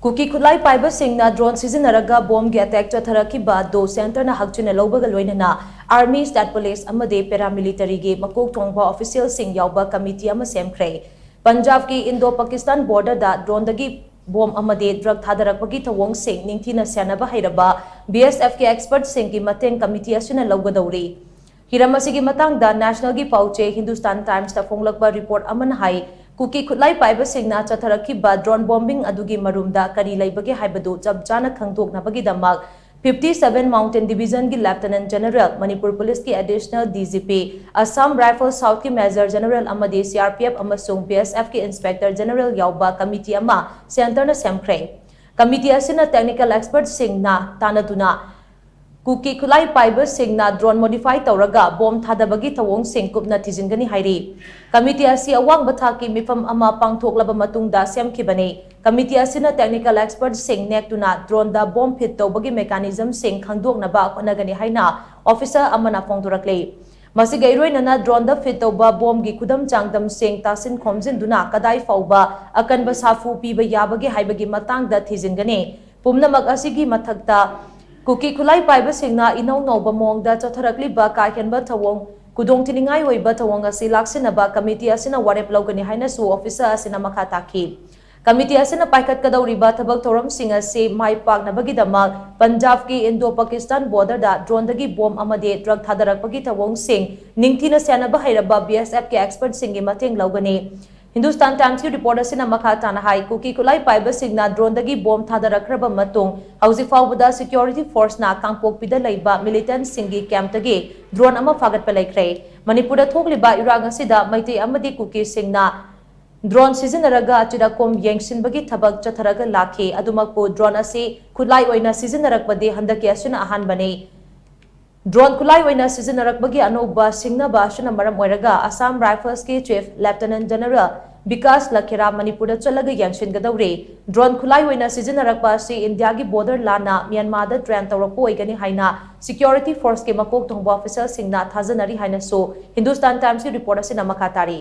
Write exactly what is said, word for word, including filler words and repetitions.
ꯀꯨꯀꯤ ꯈꯨꯠꯂꯥꯏ ꯄꯥꯏꯕꯁꯤꯡꯅ ꯗ꯭ꯔꯣꯟ ꯁꯤꯖꯤꯟꯅꯔꯒ ꯕꯣꯝꯒꯤ ꯑꯦꯇꯦꯛ ꯆꯠꯊꯔꯛꯈꯤꯕ ꯑꯗꯨ ꯁꯦꯟꯇꯔꯅ ꯍꯛꯆꯤꯟꯅ ꯂꯧꯕꯒ ꯂꯣꯏꯅꯅ ꯑꯥꯔꯃꯤ, ꯁ꯭ꯇꯦꯠ ꯄꯨꯂꯤꯁ ꯑꯃꯗꯤ ꯄꯦꯔꯥꯃꯤꯂꯤꯇꯔꯤꯒꯤ ꯃꯀꯣꯛ ꯊꯣꯡꯕ ꯑꯣꯐꯤꯁꯤꯌꯦꯜꯁꯤꯡ ꯌꯥꯎꯕ ꯀꯃꯤꯇꯤ ꯑꯃ ꯁꯦꯝꯈ꯭ꯔꯦ꯫ ꯄꯟꯖꯥꯕꯀꯤ ꯏꯟꯗꯣ ꯄꯥꯀꯤꯁꯇꯥꯟ ꯕꯣꯔꯗꯔꯗ ꯗ꯭ꯔꯣꯟꯗꯒꯤ ꯕꯣꯝ ꯑꯃꯗꯤ ꯗ꯭ꯔꯒ ꯊꯥꯗꯔꯛꯄꯒꯤ ꯊꯧꯑꯣꯡꯁꯤꯡ ꯅꯤꯡꯊꯤꯅ ꯁꯦꯟꯅꯕ ꯍꯩꯔꯕ ꯕꯤ ꯑꯦꯁ ꯑꯦꯐꯀꯤ ꯑꯦꯛꯁꯄꯔꯠꯁꯤꯡꯒꯤ ꯃꯇꯦꯡ ꯀꯃꯤꯇꯤ ꯑꯁꯤꯅ ꯂꯧꯒꯗꯧꯔꯤ꯫ ꯍꯤꯔꯝ ꯑꯁꯤꯒꯤ ꯃꯇꯥꯡꯗ ꯅꯦꯁꯅꯦꯜꯒꯤ ꯄꯥꯎꯆꯦ ꯍꯤꯟꯗꯨꯁꯇꯥꯟ ꯇꯥꯏꯝꯁꯇ ꯐꯣꯡꯂꯛꯄ ꯔꯤꯄꯣꯔꯠ ꯑꯃꯅ ꯍꯥꯏ, ꯀꯨꯀꯤ ꯈꯨꯠꯂꯥꯏ ꯄꯥꯏꯕꯁꯤꯡꯅ ꯆꯠꯊꯔꯛꯈꯤꯕ ꯗ꯭ꯔꯣꯟ ꯕꯣꯝꯕꯤꯡ ꯑꯗꯨꯒꯤ ꯃꯔꯨꯝꯗ ꯀꯔꯤ ꯂꯩꯕꯒꯦ ꯍꯥꯏꯕꯗꯨ ꯆꯞ ꯆꯥꯅ ꯈꯪꯗꯣꯛꯅꯕꯒꯤꯗꯃꯛ fifty seven Mountain Divisionꯒꯤ Lieutenant General, Manipur ꯄꯨꯂꯤꯁꯀꯤ Additional D G P, Assam Rifle Southꯀꯤ Major General ꯑꯃꯗꯤ C R P F ꯑꯃꯁꯨꯡ B S Fꯀꯤ Inspector General ꯌꯥꯎꯕ ꯀꯃꯤꯇꯤ ꯑꯃ ꯁꯦꯟꯇꯔꯅ ꯁꯦꯝꯈ꯭ꯔꯦ꯫ ꯀꯃꯤꯇꯤ ꯑꯁꯤꯅ technical expertꯁꯤꯡꯅ ꯇꯥꯟꯅꯗꯨꯅ ꯀꯨꯀꯤ ꯈꯨꯠꯂꯥꯏ ꯄꯥꯏꯕꯁꯤꯡꯅ ꯗ꯭ꯔꯣꯟ ꯃꯣꯗꯤꯐꯥꯏ ꯇꯧꯔꯒ ꯕꯣꯝ ꯊꯥꯗꯕꯒꯤ ꯊꯧꯑꯣꯡꯁꯤꯡ ꯀꯨꯞꯅ ꯊꯤꯖꯤꯟꯒꯅꯤ ꯍꯥꯏꯔꯤ꯫ ꯀꯃꯤꯇꯤ ꯑꯁꯤ ꯑꯋꯥꯡꯕ ꯊꯥꯛꯀꯤ ꯃꯤꯐꯝ ꯑꯃ ꯄꯥꯡꯊꯣꯛꯂꯕ ꯃꯇꯨꯡꯗ ꯁꯦꯝꯈꯤꯕꯅꯤ꯫ ꯀꯃꯤꯇꯤ ꯑꯁꯤꯅ technical expertꯁꯤꯡ ꯅꯦꯛꯇꯨꯅ ꯗ꯭ꯔꯣꯟꯗ ꯕꯣꯝ ꯐꯤꯠ ꯇꯧꯕꯒꯤ mechanismꯁꯤꯡ ꯈꯪꯗꯣꯛꯅꯕ ꯍꯣꯠꯅꯒꯅꯤ ꯍꯥꯏꯅ ꯑꯣꯐꯤꯁꯔ ꯑꯃꯅ ꯐꯣꯡꯗꯣꯔꯛꯂꯤ꯫ ꯃꯁꯤꯒ ꯏꯔꯣꯏꯅꯅ ꯗ꯭ꯔꯣꯟꯗ ꯐꯤꯠ ꯇꯧꯕ ꯕꯣꯝꯒꯤ ꯈꯨꯗꯝ ꯆꯥꯡꯗꯝꯁꯤꯡ ꯇꯥꯁꯤꯟ ꯈꯣꯝꯖꯤꯟꯗꯨꯅ ꯀꯗꯥꯏ ꯐꯥꯎꯕ ꯑꯀꯟꯕ ꯁꯥꯐꯨ ꯄꯤꯕ ꯌꯥꯕꯒꯦ ꯍꯥꯏꯕꯒꯤ ꯃꯇꯥꯡꯗ ꯊꯤꯖꯤꯟꯒꯅꯤ꯫ ꯄꯨꯝꯅꯃꯛ ꯑꯁꯤꯒꯤ ꯃꯊꯛꯇ, ꯀꯨꯀꯤ ꯈꯨꯠꯂꯥꯏ ꯄꯥꯏꯕꯁꯤꯡꯅ ꯏꯅꯧ ꯅꯧꯕ ꯃꯑꯣꯡꯗ ꯆꯠꯊꯔꯛꯂꯤꯕ ꯀꯥ ꯍꯦꯟꯕ ꯊꯧꯑꯣꯡ, ꯈꯨꯗꯣꯡꯊꯤꯅꯤꯡꯉꯥꯏ ꯑꯣꯏꯕ ꯊꯧꯑꯣꯡ ꯑꯁꯤ ꯂꯥꯛꯁꯤꯟꯅꯕ ꯀꯃꯤꯇꯤ ꯑꯁꯤꯅ ꯋꯥꯔꯦꯞ ꯂꯧꯒꯅꯤ ꯍꯥꯏꯅꯁꯨ ꯑꯣꯐꯤꯁꯔ ꯑꯁꯤꯅ ꯃꯈꯥ ꯇꯥꯈꯤ꯫ ꯀꯃꯤꯇꯤ ꯑꯁꯤꯅ ꯄꯥꯏꯈꯠꯀꯗꯧꯔꯤꯕ ꯊꯕꯛ ꯊꯧꯔꯝꯁꯤꯡ ꯑꯁꯤ ꯃꯥꯏ ꯄꯥꯛꯅꯕꯒꯤꯗꯃꯛ ꯄꯟꯖꯥꯕꯀꯤ ꯏꯟꯗꯣ ꯄꯥꯀꯤꯁꯇꯥꯟ ꯕꯣꯔꯗꯔꯗ ꯗ꯭ꯔꯣꯟꯗꯒꯤ ꯕꯣꯝ ꯑꯃꯗꯤ ꯗ꯭ꯔꯒ ꯊꯥꯗꯔꯛꯄꯒꯤ ꯊꯧꯑꯣꯡꯁꯤꯡ ꯅꯤꯡꯊꯤꯅ ꯁꯦꯟꯅꯕ ꯍꯩꯔꯕ B S Fꯀꯤ ꯑꯦꯛꯁꯄꯔꯠꯁꯤꯡꯒꯤ ꯃꯇꯦꯡ ꯂꯧꯒꯅꯤ꯫ ꯍꯤꯟꯗꯨꯁꯇꯥꯟ ꯇꯥꯏꯝꯁꯀꯤ ꯔꯤꯄꯣꯔꯠ ꯑꯁꯤꯅ ꯃꯈꯥ ꯇꯥꯅ ꯍꯥꯏ, ꯀꯨꯀꯤ ꯈꯨꯠꯂꯥꯏ ꯄꯥꯏꯕꯁꯤꯡꯅ ꯗ꯭ꯔꯣꯟꯗꯒꯤ ꯕꯣꯝ ꯊꯥꯗꯔꯛꯈ꯭ꯔꯕ ꯃꯇꯨꯡ ꯍꯧꯖꯤꯛ ꯐꯥꯎꯕꯗ ꯁꯦꯀ꯭ꯌꯨꯔꯤꯇꯤ ꯐꯣꯔꯁꯅ ꯀꯥꯡꯄꯣꯛꯄꯤꯗ ꯂꯩꯕ ꯃꯤꯂꯤꯇꯦꯟꯠꯁꯤꯡꯒꯤ ꯀꯦꯝꯞꯇꯒꯤ ꯗ꯭ꯔꯣꯟ ꯑꯃ ꯐꯥꯒꯠꯄ ꯂꯩꯈ꯭ꯔꯦ꯫ ꯃꯅꯤꯄꯨꯔꯗ ꯊꯣꯛꯂꯤꯕ ꯏꯔꯥꯡ ꯑꯁꯤꯗ ꯃꯩꯇꯩ ꯑꯃꯗꯤ ꯀꯨꯀꯤꯁꯤꯡꯅ ꯗ꯭ꯔꯣꯟ ꯁꯤꯖꯤꯟꯅꯔꯒ ꯆꯤꯔꯥꯀꯣꯝ ꯌꯦꯡꯁꯤꯟꯕꯒꯤ ꯊꯕꯛ ꯆꯠꯊꯔꯒ ꯂꯥꯛꯈꯤ꯫ ꯑꯗꯨꯃꯛꯄꯨ ꯗ꯭ꯔꯣꯟ ꯑꯁꯤ ꯈꯨꯠꯂꯥꯏ ꯑꯣꯏꯅ ꯁꯤꯖꯤꯟꯅꯔꯛꯄꯗꯤ ꯍꯟꯗꯛꯀꯤ ꯑꯁꯤꯅ ꯑꯍꯥꯟꯕꯅꯤ꯫ ꯗ꯭ꯔꯣꯟ ꯈꯨꯠꯂꯥꯏ ꯑꯣꯏꯅ ꯁꯤꯖꯤꯟꯅꯔꯛꯄꯒꯤ ꯑꯅꯧꯕ ꯁꯤꯡꯅꯕ ꯑꯁꯤꯅ ꯃꯔꯝ ꯑꯣꯏꯔꯒ ꯑꯁꯥꯝ ꯔꯥꯏꯐꯜꯁꯀꯤ ꯆꯤꯐ ꯂꯦꯐꯇꯤꯅꯦꯟꯠ ꯖꯦꯅꯔꯦꯜ ꯕꯤꯀꯥꯁ ꯂꯈꯦꯔꯥ ꯃꯅꯤꯄꯨꯔꯗ ꯆꯠꯂꯒ ꯌꯦꯡꯁꯤꯟꯒꯗꯧꯔꯤ꯫ ꯗ꯭ꯔꯣꯟ ꯈꯨꯠꯂꯥꯏ ꯑꯣꯏꯅ ꯁꯤꯖꯤꯟꯅꯔꯛꯄ ꯑꯁꯤ ꯏꯟꯗꯤꯌꯥꯒꯤ ꯕꯣꯔꯗꯔ ꯂꯥꯟꯅ ꯃ꯭ꯌꯥꯟꯃꯥꯔꯗ ꯇ꯭ꯔꯦꯟ ꯇꯧꯔꯛꯄ ꯑꯣꯏꯒꯅꯤ ꯍꯥꯏꯅ ꯁꯦꯀ꯭ꯌꯨꯔꯤꯇꯤ ꯐꯣꯔꯁꯀꯤ ꯃꯀꯣꯛ ꯊꯣꯡꯕ ꯑꯣꯐꯤꯁꯔꯁꯤꯡꯅ ꯊꯥꯖꯅꯔꯤ ꯍꯥꯏꯅꯁꯨ ꯍꯤꯟꯗꯨꯁꯇꯥꯟ ꯇꯥꯏꯝꯁꯀꯤ ꯔꯤꯄꯣꯔꯠ ꯑꯁꯤꯅ ꯃꯈꯥ ꯇꯥꯔꯤ꯫